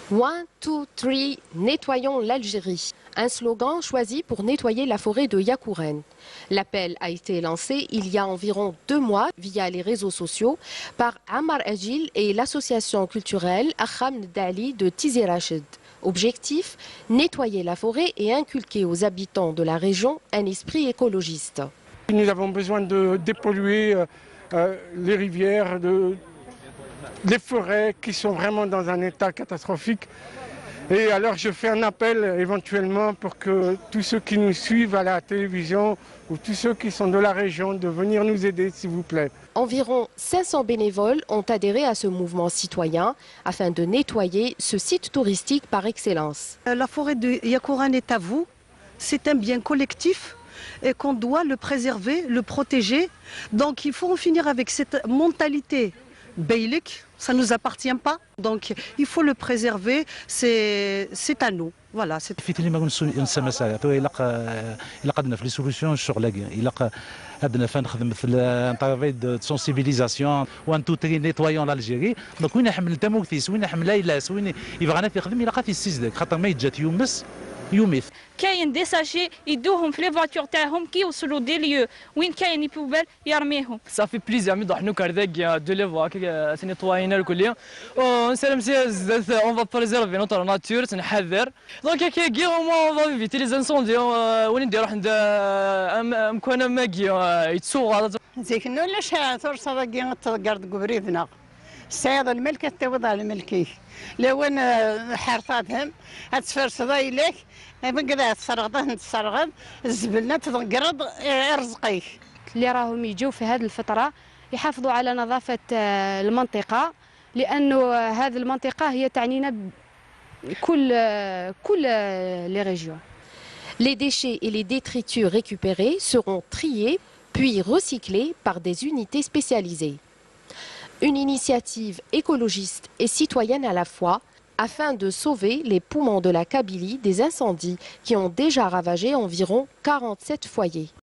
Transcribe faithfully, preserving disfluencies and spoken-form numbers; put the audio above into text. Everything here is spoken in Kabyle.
One, two, three, nettoyons l'Algérie. Un slogan choisi pour nettoyer la forêt de Yakouren. L'appel a été lancé il y a environ deux mois via les réseaux sociaux par Amar Adjil et l'association culturelle Akham Dali de Tizi Rachid. Objectif, nettoyer la forêt et inculquer aux habitants de la région un esprit écologiste. Nous avons besoin de dépolluer euh, euh, les rivières, de, les forêts qui sont vraiment dans un état catastrophique. Et alors je fais un appel éventuellement pour que tous ceux qui nous suivent à la télévision ou tous ceux qui sont de la région de venir nous aider, s'il vous plaît. Environ cinq cents bénévoles ont adhéré à ce mouvement citoyen afin de nettoyer ce site touristique par excellence. La forêt de Yakouren est à vous. C'est un bien collectif et qu'on doit le préserver, le protéger. Donc il faut en finir avec cette mentalité baylek, ça ne nous appartient pas. Donc il faut le préserver, c'est à nous. Voilà, c'est... Fitli ma nessamas ara tura ilaq ilaq ad naf les solutions ccɣel-agi, ilaq ad naf ad nexdem un travail de sensibilisation, one, two, three, nettoyons l'Algérie. Donc win iḥemmlen tamurt-is, win iḥemmel ayla-s, win yebɣan ad t-ixdem, ilaq ad t-yessizdig, xaṭer ma yeǧǧa-t yumes, yumi-t. Kayen des sachets, yedduhum fi les voitures tɛahum ki yewṣlu des lieux win kayen les poubelles yermihum. Ça fait plaisir mi d-ruḥen akk ar dagi, de les voir, ad nettoyin irkelli. Nessaram si zdat on va préserver notre nature, ad nḥader. Donc akkagi au moins on va éviter les incendies, win i d-iruḥen d amkan am wagi yettuɣaḍ. Zik-nni ulac tursaḍ-agi ad tḍegger deg ubrid-nneɣ. Tesɛiḍ lmelk ad t-tawiḍ ɣer lmelk-ik. Lawan ḥertaḍem ad tferseḍ ayla-k, ma yella tesserɣeḍ ad ten-tesserɣeḍ, zzbel ad tḍeggreḍ i rrezq-ik. اللي راهم يجوا في هذه الفترة يحافظوا على نظافة المنطقة، لأنه هذه المنطقة هي تعنينا كل كل les régions. Les déchets et les détritus récupérés seront triés puis recyclés par des unités spécialisées. Une initiative écologiste et citoyenne à la fois afin de sauver les poumons de la Kabylie des incendies qui ont déjà ravagé environ quarante-sept foyers.